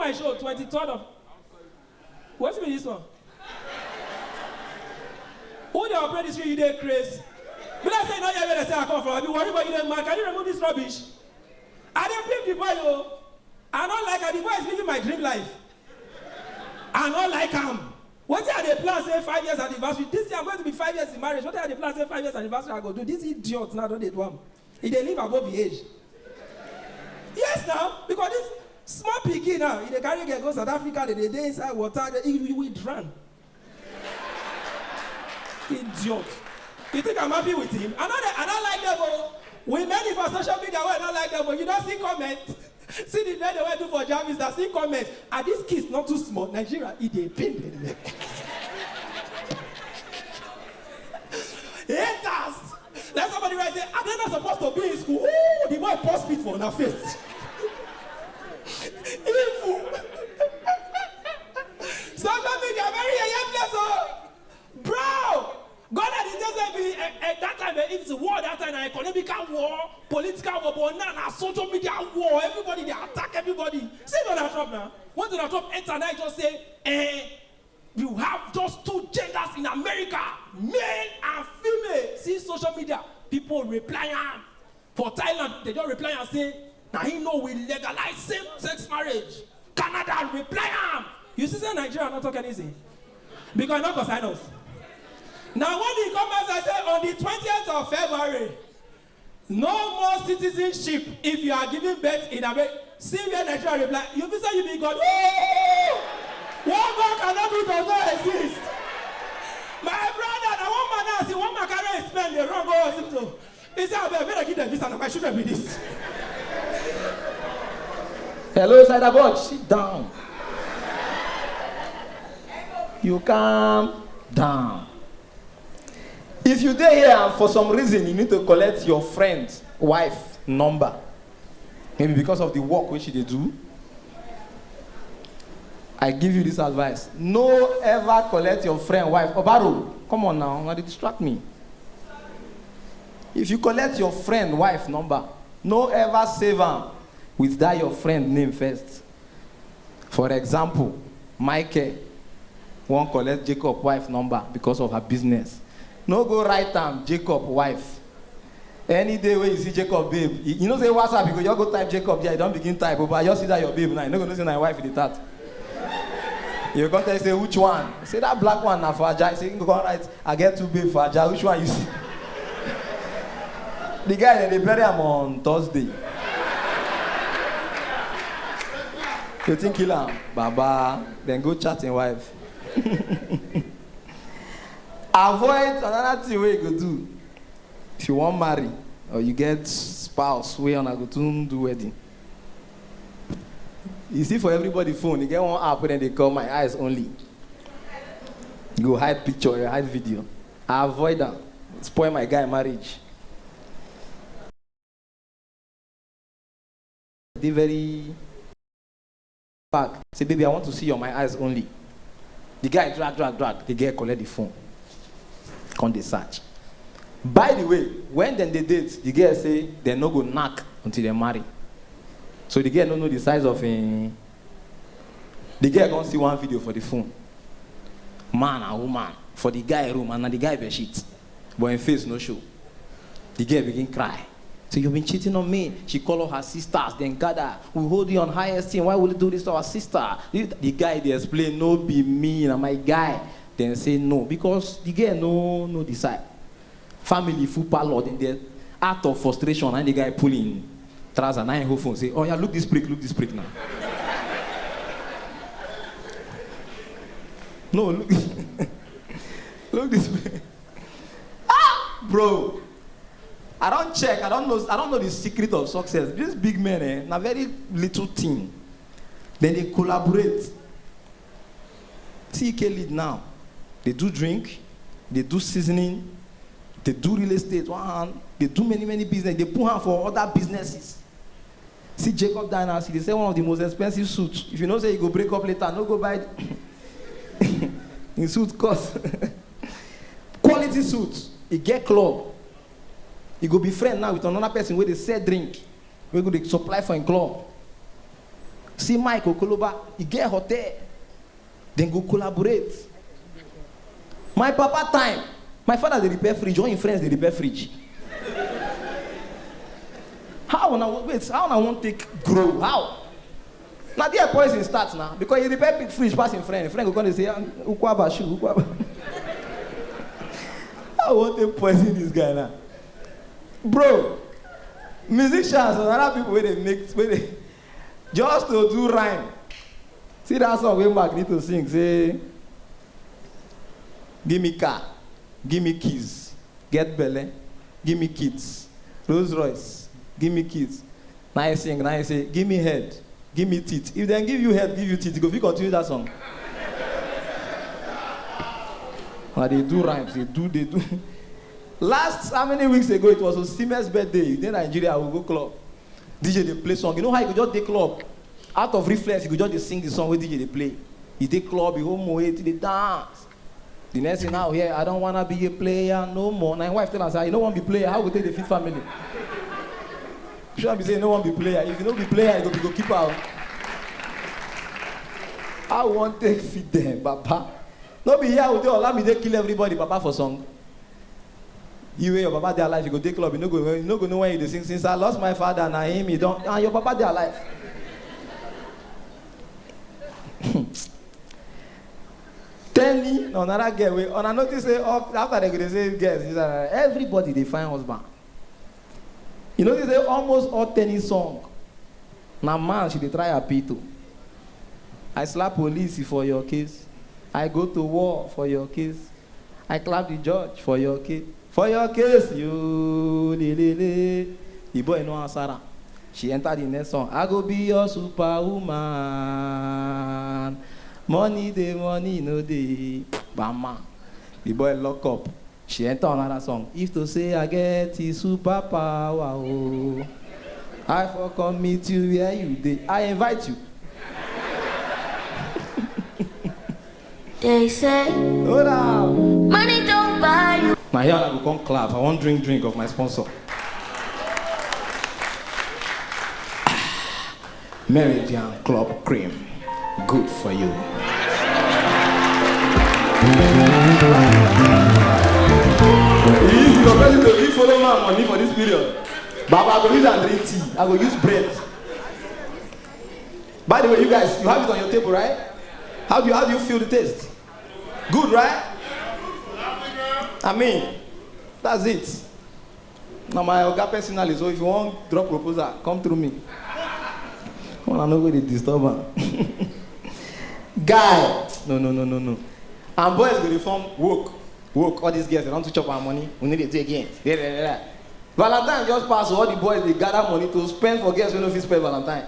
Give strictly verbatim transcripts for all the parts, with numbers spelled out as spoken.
I show twenty-third of. What's be this one? Who dey operate this? You dey craze? Be like say you no hear where they say I come from. I be worry but you dey mad. Can you remove this rubbish? I dey beef the boy o. I no like am. The boy is living my dream life. I no like am. Wetin I dey plan say five years anniversary? This year I'm going to be five years in marriage. Wetin I dey plan say five years anniversary I go do? This idiot now don dey do am. He dey live above the age. Yes now, because this small pikin now, he dey carry girl go South Africa, they dey dey inside water, they, he, he will drown. Idiot. You think I'm happy with him? I no dey, I no like them o. We many for social media wey I no like them o. You don see comment? See the video wey I do for Jarvis, I see comment. Are these kids not too small? Nigeria, e dey pain them. Haters! Like somebody wey say, are they not supposed to be in school? Ooh, the boy pour spit for una face. Evil. Social media very yeye place o. Bro! God na the just like me, eh, eh, that time, eh, if it's war that time, na economical war, political war, but now na social media war. Everybody dey attack everybody. See Donald Trump now. When Donald Trump enter, now he just say, eh, you have just two genders in America, male and female. See social media, people reply am. For Thailand, they just reply and say, na him no will legalize same-sex marriage. Canada reply am. You see say Nigeria no talk anything. Because e no concern us. Na when he come outside say on the twentieth of February, no more citizenship if you are giving birth in America. See where Nigeria reply. You fit say you be God. Ooh! What God cannot do does not exist. My brother, na one man now see one macaroni spend dey run go hospital. He say, abeg, make I give them visa, na my children be this. Hello, Cider Boy, sit down. You calm down. If you dey here and for some reason you need to collect your friend's wife number, maybe because of the work wey she dey do, I give you this advice. No ever collect your friend wife. Obaro, come on now, una dey distract me. If you collect your friend wife number, no ever save am with that your friend name first. For example, Michael wan collect Jacob wife number because of her business. No go write am Jacob wife. Any day wey you see Jacob babe, you, you know say WhatsApp, you go just go type Jacob there, you don begin type, oh, but I just see that your babe now, you no go know say na your wife you dey chat. You go come tell you say, which one? Say that black one na for Ajah. Say you go come write, I get two babe for Ajah. Which one you see? The guy, dem dey bury am on Thursday. Wetin kill am? Baba, dem go chat him wife. Avoid another thing wey you go do. If you wan marry or you get spouse wey una go soon do wedding, you see for everybody phone, e get one app wey dem dey call My Eyes Only. You go hide picture, you hide video. Avoid am. Spoil my guy marriage. Dey very back. Say, baby, I want to see your My Eyes Only. The guy drag, drag, drag. The girl collect the phone. Come dey search. By the way, when dem dey date, the girl say dem no go knack until dem marry. So the girl no know the size of him. The girl come see one video for the phone. Man and woman for the guy room, and na the guy bedsheet, but him face no show. The girl begin cry. Say, you've been cheating on me. She call all her sisters, then gather. We hold you on high esteem. Why would you do this to our sister? The, the guy dey explain, no be me, na my guy. Then say no, because the girl no no decide. Family full parlor, then they out of frustration, and the guy pulling trouser, now he hold phone, say, oh yeah, look this prick, look this prick now. No, look, look this prick. Ah, bro. I don't check. I don't know. I don't know the secret of success. These big men, eh, na very little thing. Then they collaborate. T K lead now. They do drink. They do seasoning. They do real estate. One hand. They do many many business. They put hand for other businesses. See Jacob Dynasty. They say one of the most expensive suits. If you know say you go break up later, no go buy. In suit cost. Quality suit. E get club. You go be friend now with another person where they sell drink. We go dey supply for him club. See Mike Okoloba, he get hotel. Then go collaborate. My papa time, my father dey repair fridge, all him friends dey repair fridge. How una wa-, wait, how una wan take grow? How? Na there poison start na, because he repair big fridge pass him friend. Him friend go come dey say, "Ah, Ukwaba shoe, Ukwaba." How I wan take poison this guy now? Bro, musicians and other people wey dey make, wey dey, just to do rhyme. See that song wey Magneto sing, say, "Give me car, give me keys, get belle, give me kids, Rolls Royce, give me kids." Now you sing, now you say, "Give me head, give me teeth." If dem give you head, give you teeth, you go fit continue that song. Now they do rhymes, they do, they do. Last, how many weeks ago, it was Osimhen's birthday. He dey Nigeria, we go club. D J dey play song. You know how you go just dey club? Out of reflex, you go just dey sing the song wey D J dey play. You dey club, you hold Moet, you dey dance. The next thing now, here, "I don't wanna be a player no more." Na him wife tell am say, "You no wan be player, how we take dey feed family?" Sure be say you no wan be player. If you no be player, you go be goalkeeper o. How we wan take feed them, Baba? No be here we dey Olamide kill everybody, Baba, for song. You wey your papa dey alive, you go dey club, you no go, you no go know when you dey sing, "Since I lost my father, na him he don," and your papa dey alive. Tell me, na another girl wey, una notice say all, after dem go dey say girls, this and that, everybody dey find husband. You notice say almost all Tenny song, na man she dey try appeal to. "I slap police for your case. I go to war for your case. I clap the judge for your case. For your case, you le, le, le." The boy no answer am. She enter the next song. "I go be your superwoman. Money dey, money no dey." Bam, man. The boy lock up. She enter another song. "If to say I get the superpower, oh, I for come meet you where you dey. I invite you." They say hold on, money don't buy you. Now here I go come clap. I wan drink drink of my sponsor. Meridian Club Cream. Good for you. If your person to give follow man money for this period, Baba, I go use and drink tea. I go use bread. By the way, you guys, you have it on your table, right? How do you, how do you feel the taste? Good, right? I mean, that's it. Now my oga personally, so if you want drop proposal, come through me. Una no go dey disturb am. Guy, no, no, no, no, no. And boys go dey form woke, woke. All these girls, they don too chop our money. We need to do again. Yeah, yeah, yeah. Valentine just pass, so all the boys dey gather money to spend for girls wey no fit spend Valentine.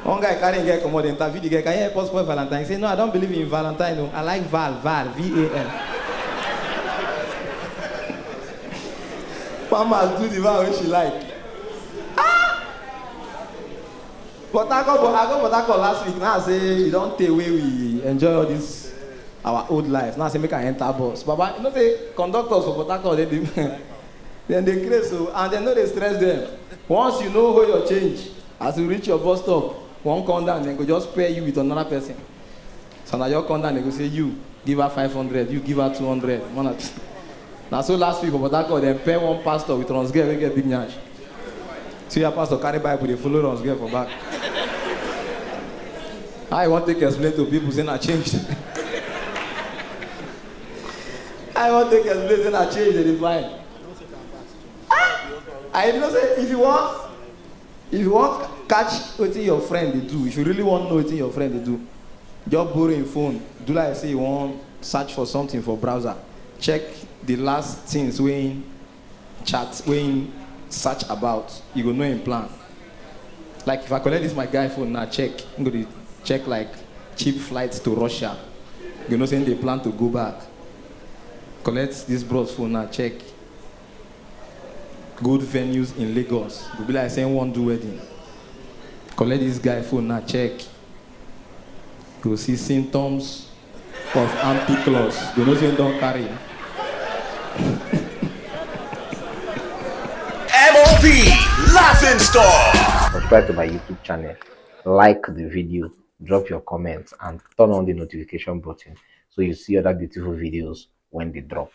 One guy carry him girl comot, dey interview the girl, "Can you help us spoil Valentine?" He say, "No, I don't believe in Valentine. No, I like Val, Val, V A L." Mama do the Val wey she like. Ah! But I go, I go Port Harcourt last week. Now I say, "You don't take away, we enjoy all this our old life." Now I say, "Make I enter bus." Baba, you know say conductors for Port Harcourt, they dey, then they craze, so, and they know they stress them. Once you know who your change, as you reach your bus stop, one come down, then go just pair you with another person. So now you come down, they go say, "You give her five hundred, you give her two hundred." One at, now so last week for Port Harcourt, they pair one pastor with Rons girl, we get big nyash. See your pastor carry Bible, they follow Rons girl for back. I want to explain to people say I changed. I want to explain say I changed the divine. I know say if you want, if you want catch wetin your friend dey do, if you really want know wetin your friend dey do, just borrow him phone. Do like say you wan search for something for browser. Check the last things wey him chat, wey him search about. You go know him plan. Like if I collect this my guy phone now, check. I'm gonna check like cheap flights to Russia. You know say they plan to go back. Collect this bros phone now, check. Good venues in Lagos. Go be like say one do wedding. Collect this guy phone now, check. You go see symptoms of ampiclos. You know say don carry. M O P Laughing Stock. Subscribe to my YouTube channel. like the video, drop your comments, and turn on the notification button so you see other beautiful videos when they drop.